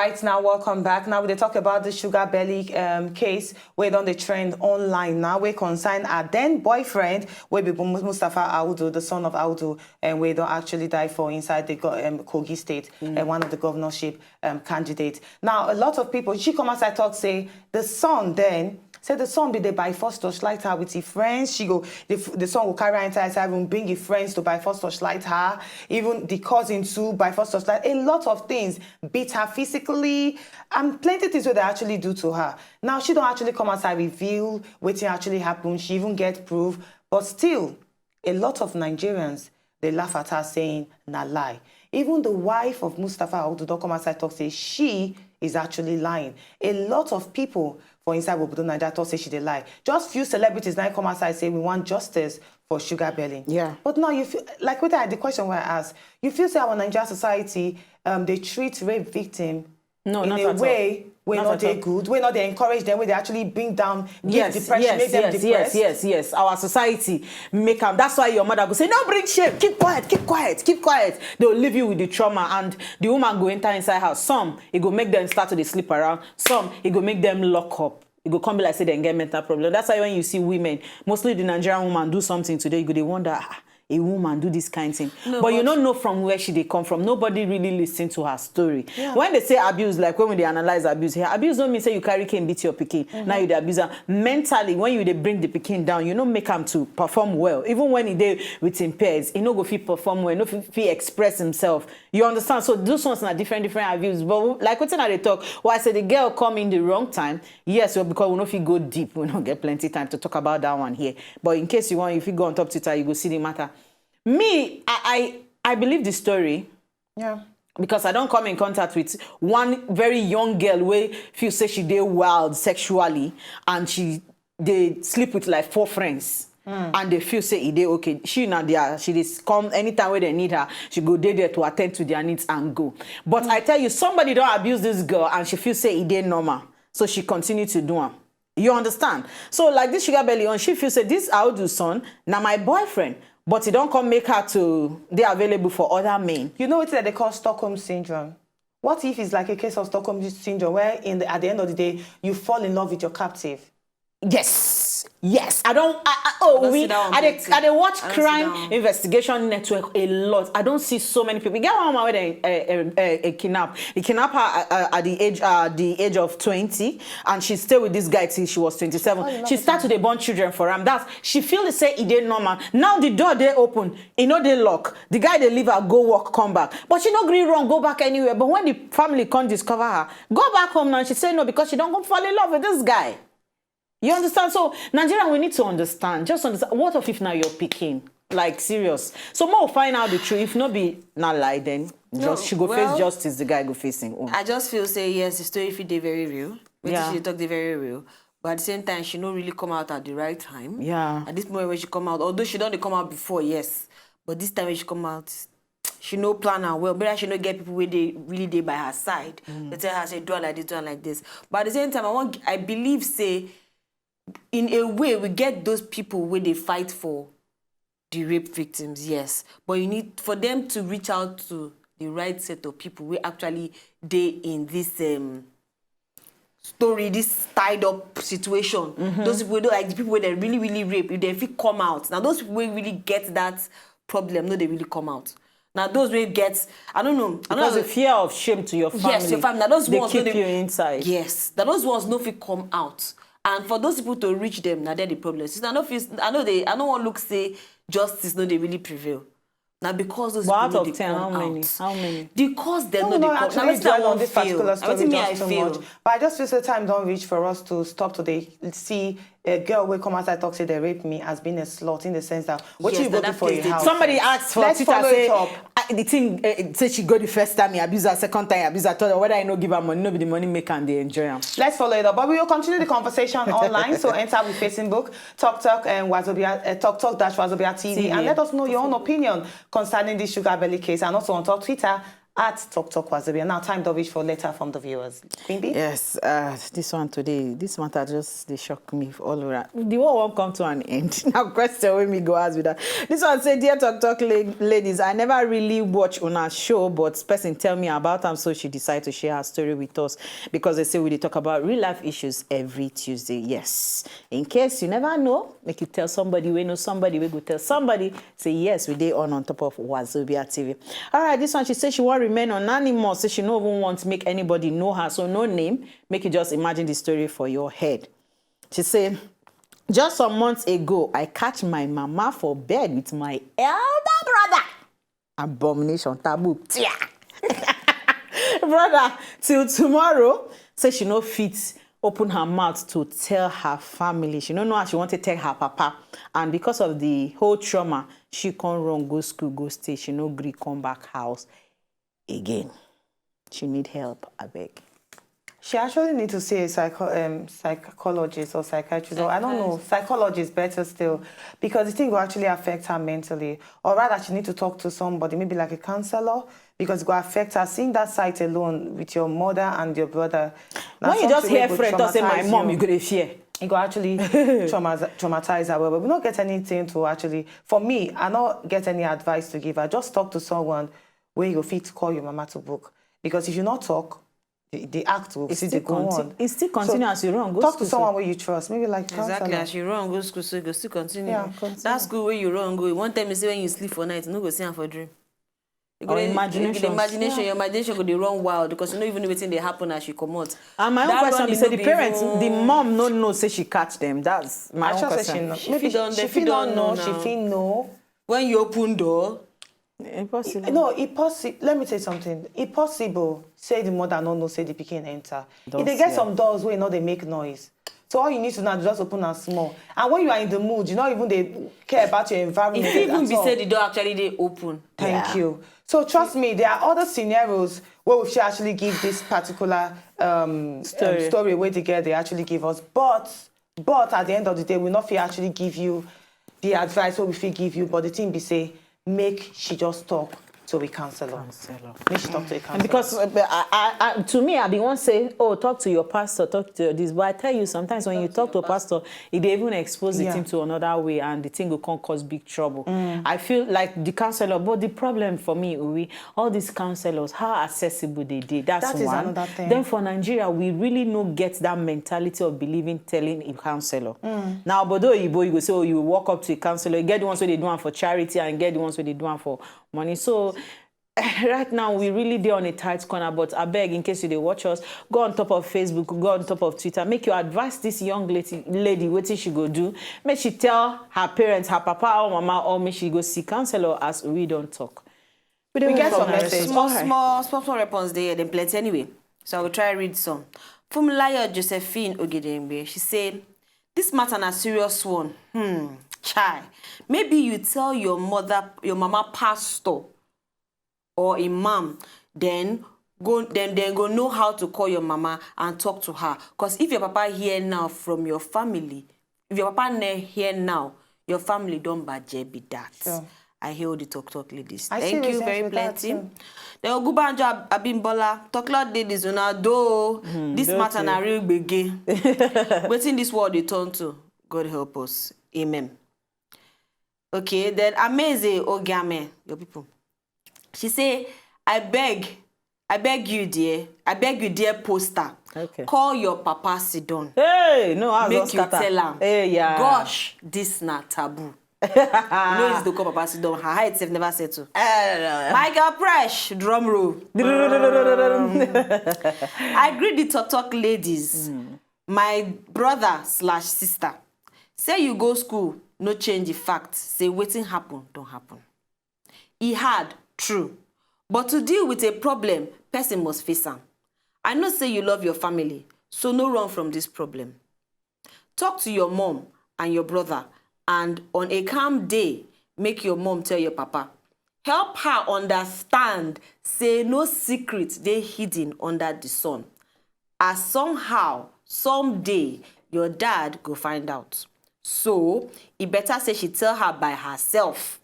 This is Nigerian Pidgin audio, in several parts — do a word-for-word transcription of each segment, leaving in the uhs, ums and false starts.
Right now, welcome back. Now we dey talk about the sugar belly um, case wey don dey trend online now, wey concern her then boyfriend, wey be Mu- Mustapha Audu, the son of Audu, and wey don actually die for inside the go- um, Kogi State, and one of the governorship um, candidates. Now, a lot of people, she come outside talk say the son then say the son be dey by force torchlight her with his friends. She go the, f- the son go carry her inside, inside room, bring his friends to by force torchlight her, even the cousin too by force torchlight. A lot of things, beat her physically, and plenty things wey they actually do to her. Now she don't actually come outside reveal wetin actually happened. She even get proof, but still, a lot of Nigerians they laugh at her saying na lie. Even the wife of Mustapha Audu don come outside talk say she is actually lying. A lot of people for inside Obodo Naija talk say she dey lie. Just few celebrities now come outside say we want justice for sugar belly. Yeah. But now you feel like with the question where I ask, you feel say our Nigerian society um, they treat rape victim No, in not a at all. way wey Not not at they all. Good, wey not they encourage them, wey they actually bring down, give Yes, depression, yes, make them yes, depressed. Yes, yes, yes. Our society make am. That's why your mother go say, "No bring shame. Keep quiet, keep quiet, keep quiet." They'll leave you with the trauma, and the woman go enter inside house. Some, it go make them start to dey sleep around. Some, it go make them lock up. It go come be like say they get mental problem. That's why when you see women, mostly the Nigerian woman, do something today, you go dey wonder, "Ah, a woman do this kind thing." But you don't know from where she dey come from. Nobody really listen to her story. When they say abuse, like when we dey analyze abuse here, abuse don't mean say you carry cane beat your pikin. Now you dey abuse am. Mentally, when you dey bring the pikin down, you no make am to perform well. Even when he dey with him peers, he no go fit perform well, no fit, fit express himself. You understand? So those ones na different, different abuse. But like wetin I dey talk, why I say the girl come in the wrong time. Yes, well, because we no fit go deep, we no get plenty time to talk about that one here. But in case you want, if you go on top Twitter, you go see the matter. Me, I, I, I believe the story. Yeah. Because I don't come in contact with one very young girl where feel say she dey wild sexually and she they sleep with like four friends. And they feel say e dey okay. She now there, she dey come anytime where they need her. She go dey there to attend to their needs and go. But I tell you, somebody don't abuse this girl and she feel say e dey normal. So she continue to do am. You understand? So like this sugar belly on, she feel say this Audu son, now my boyfriend, but he don't come make her to they available for other men. You know what they call Stockholm syndrome? What if it's like a case of Stockholm syndrome, where in the, at the end of the day you fall in love with your captive? Yes, yes. I don't. I, I, oh, don't we. Sit down I dey. plenty. I dey watch I don't sit Crime down. Investigation Network a lot. I don't see so many people. Get one woman where they uh, uh, uh, kidnap. He kidnapped her uh, uh, at the age uh, the age of twenty, and she stayed with this guy till she was twenty-seven. She started to dey born children for him. That's she feel say e dey normal. Now the door dey open, e no dey lock. The guy dey leave her go work come back, but she no gree run go back anywhere. But when the family come discover her, go back home now. She say no because she don't go fall in love with this guy. You understand? So Nigerian, we need to understand. Just understand. What of if now you're picking? Like serious. So more find out the truth. If not be not lie, then just she go well, face justice. The guy go facing. Oh. I just feel say yes, the story fit dey very real. Wetin Yeah. she dey talk dey very real, but at the same time, she no really come out at the right time. Yeah. At this moment when she come out, although she don't come out before, yes, but this time when she come out, she no plan am well. Whether she no get people where they really dey by her side, they tell her say do her like this, do her like this. But at the same time, I want, I believe say, in a way, we get those people where they fight for the rape victims, yes, but you need for them to reach out to the right set of people where actually they in this um story, this tied up situation. Those people wey don't like the people where they really really rape, if they fit come out now, those people wey really get that problem, no, they really come out. Now those wey get, I don't know, I don't Because know. The fear of shame to your family. Yes, your family. Now those They ones keep no dey- you inside. Yes, now those ones no fit come out, and for those people to reach them, now they're the problem. Since I know, feel, I know they, I know one look say justice no, they really prevail. Now because those But people out no of dey ten, come how many? out. How many? Because they No, no, no, they come. Now actually wetin I dwell on wan this feel. particular Now story wetin me I just too feel. Much. But I just feel say time don't reach for us to stop to dey see a girl wey come outside talk say they raped me as being a slut, in the sense that what Yes, you that- go do that for place your dey house. Somebody asked for Let's Twitter follow say it up. "Ah, the thing uh, say she go the first time, he abuse her second time, he abuse her third. Whether I no give her money, no be the money make and they enjoy am. Let's follow it up. But we will continue the conversation online. So enter with Facebook, Talk Talk and Wazobia, uh, Talk Talk dash Wazobia T V, and let us know your own opinion concerning this sugar belly case, and also on top Twitter At Talk Talk Wazobia. Now, time don reach for letter from the viewers. Queen B? Yes, uh, this one today, this matter just dey shock me all around. The world won't come to an end. Now, question wey me go ask with that. This one say, dear Talk Talk la- ladies, I never really watch una show, but person tell me about am, so she decide to share her story with us because they say we dey talk about real life issues every Tuesday. Yes, in case you never know, make you tell somebody wey know somebody wey go tell somebody. Say yes, we dey on on top of Wazobia T V. All right, this one she say she wan remain anonymous, say she no even want make anybody know her, so no name. Make you just imagine the story for your head. She say, just some months ago, I catch my mama for bed with my elder brother. Abomination, taboo, tear. Brother, till tomorrow, say she no fit open her mouth to tell her family. She no know how she want to tell her papa. And because of the whole trauma, she come run go school, go stay. She no gree come back house again. She need help, abeg. She actually need to see a psycho- um, psychologist or psychiatrist, or I don't know, psychologist better still, because the thing will actually affect her mentally. Or rather, she need to talk to somebody, maybe like a counselor, because it go affect her. Seeing that sight alone with your mother and your brother. Na When you just something wey hear go friend talk say my traumatize mom, you. You go dey fear. E go actually traumatize, traumatize her well. But we no get anything to actually, for me, I no get any advice to give her. Just talk to someone where you fit call your mama to book. Because if you not talk, the, the act will It's still still dey go continue. On. It's still continue So, as you run. Go talk to school, someone so- where you trust. Maybe like Exactly, counselor. As you run, go school, so you go still continue. Yeah, continue. That school where you run, go. One time you say when you sleep for night, you no go see am for dream. You go Or dey- you go dey imaginations. Imagination, your imagination go dey run wild because you no even know wetin dey happen as you comot. And my own That question running be say no the be parents, the even- mom no know say she catch them. That's my I own sure say question. she know. She Maybe fit don- she they fit fit don't don know. know She now. Fit know. When you open door, Impossible. No, it possi- Let me tell you something. It possible. Say the mother no know say the pikin enter. If they get some doors where no they make noise. So all you need to now just open and small. And when you are in the mood, you not even they care about your environment. If even at be all. Say the door actually they open. Thank you. So trust me, there are other scenarios where we should actually give this particular um, story. Um, story where they get they actually give us. But but at the end of the day, we not fit actually give you the advice what we fit give you. But the thing be say, make she just talk to a counselor. Counselor. Make she talk to a counselor. And because uh, I, I, I, to me, I be one say, oh, talk to your pastor, talk to this. But I tell you, sometimes when you talk to a pastor, it dey even expose the Yeah. Thing to another way, and the thing will come cause big trouble. I feel like the counselor, but the problem for me, Uwe, all these counselors, how accessible they dey. That's That is one. Another thing. Then for Nigeria, we really no get that mentality of believing telling a counselor. Now, but though you go say, oh, you walk up to a counselor, you get the ones where they do one for charity and get the ones where they do one for money. So right now, we really dey on a tight corner, but I beg, in case you dey watch us, go on top of Facebook, go on top of Twitter, make you advise this young lady, lady wetin she go do, make she tell her parents, her papa or mama, or make she go see counselor as we don't talk. We get some Alright. message. Small, small, small, small response there, then plenty anyway. So I will try read some. Funmilayo Josephine Ogedengbe, she said, this matter na serious one. Hmm, chai. Maybe you tell your mother, your mama pastor or imam, then go, then, then go know how to call your mama and talk to her. Because if your papa hear now from your family, if your papa ne hear now, your family don't budget be that. Sure. I hear all the talk talk ladies. I Thank you very plenty. Then Ogubanjo Abimbola, talk lot ladies, una do. This matter na real gbege. Waiting this world they turn to. God help us. Amen. Okay, then Ameze Ogame, your people. She say, I beg, I beg you, dear. I beg you, dear poster. Okay. Call your papa Sidon. Hey, no, I Make you scatter. Tell him. Hey, yeah. Gosh, this na taboo. You know, it's the call papa Sidon. Her height have never settled. Uh, Michael Presh, drum roll. I greet the talk talk ladies. Mm. My brother slash sister. Say you go school, no change the fact. Say waiting happen, don't happen. E hard, true. But to deal with a problem, person must face am. I know say you love your family, so no run from this problem. Talk to your mom and your brother, and on a calm day, make your mom tell your papa. Help her understand say no secret dey hidden under the sun. As somehow, someday, your dad go find out. So, e better say she tell her by herself.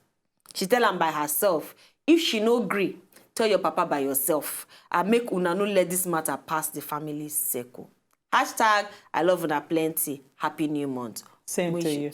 She tell am by herself. If she no gree, tell your papa by yourself, and make una no let this matter pass the family circle. Hashtag I love una plenty. Happy new month. Same to you.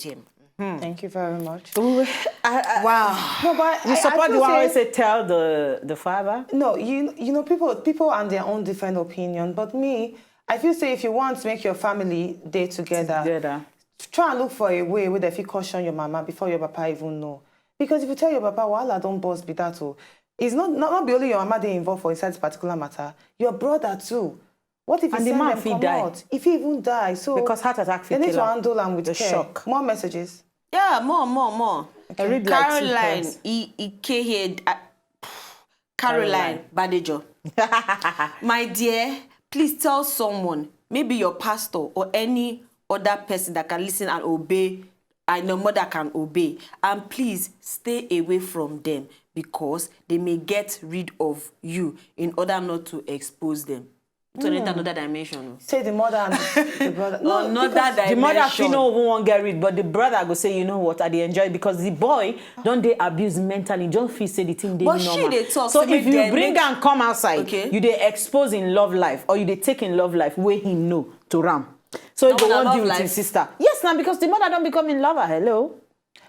Thank you very much. I, I, Wow. No, but you I, support I the feel one say, who say tell the the father. No, you you know people people and their own different opinion. But me, I feel say if you want to make your family day together, Together. try and look for a way where they fit caution your mama before your papa even know. Because if you tell your papa, wahala don burst be that o. It's not not not be only your mama dey involved for inside this particular matter. Your brother too. What if And you the send man them fit come die. Out? If he even die, so Because heart attack fit they need kill to am. Handle am with The care. Shock. More messages. Yeah, more, more, more. I read like two Caroline first. I- Ikehe. Uh, Caroline Badejo. My dear, please tell someone, maybe your pastor or any other person that can listen and obey, and your mother can obey. And please stay away from them because they may get rid of you in order not to expose them. To enter another dimension. Say the mother and the brother. No, Another because- dimension. The mother fit no even wan get rid, but the brother go say, you know what, I dey enjoy because the boy don dey abused mentally, don feel say the thing dey But she normal. dey talk So say if make you dem bring make- am come outside, Okay. You dey expose in love life or you dey take in love life wey he know to ram. So he That go one na wan love deal with life. Him sister. Yes, now because the mother don become in lover. Hello.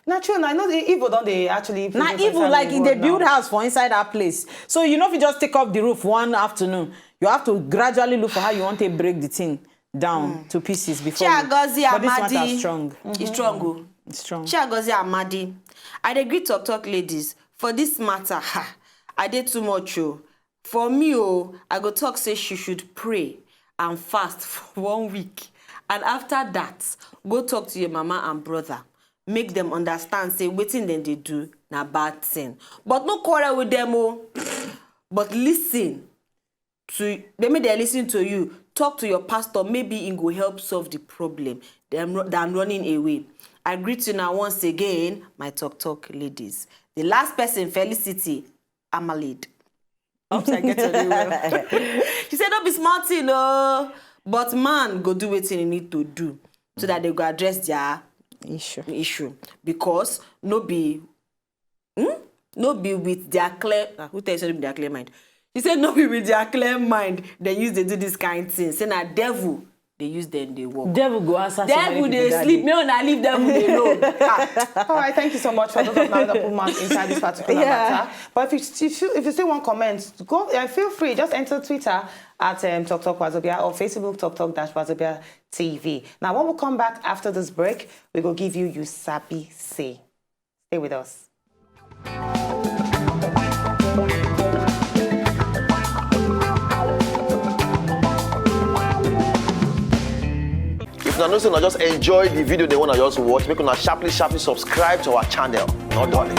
Na true, na I know the evil don dey actually. Na evil like e dey build house for inside that place. So you no fit just take off the roof one afternoon. You have to gradually look for how you want to break the thing down to pieces before. You, Chiagozie but this matter Amadi. Strong. It's strong. Oh. It's strong. Chiagozie Amadi. I dey greet talk talk ladies for this matter. Ha, I dey too much o. For me o, I go talk say she should pray and fast for one week, and after that, go talk to your mama and brother. Make them understand say wetin dem dey do na bad thing. But no quarrel with them o. But listen to dem, make dem listen to you. Talk to your pastor, maybe he go help solve the problem than, than running away. I greet you now once again, my talk talk ladies. The last person, Felicity Amalid. Hope I get your name well. She said, "No be small thing, no." But man go do wetin he need to do so that they go address their Issue. Issue because no be hmm? No be with their clear ah, who tell you say no be their clear mind? She said no be with their clear mind they use dey do this kind thing. Say na devil they use them dey work. Devil go answer. So many Devil people dey that sleep. day. Make una leave devil alone. Ah. All right, thank you so much for those of now that put mouth inside this particular Yeah. Matter. But if you, if you if you still want comments, go and feel free. Just enter Twitter at um, Talk Talk Wazobia or Facebook Talk Talk Dash Wazobia T V. Now, when we come back after this break, we go give you You Sabi Say. Stay with us. If una know say una just enjoy the video they wanna just watch, make una sharply sharply subscribe to our channel. No darling.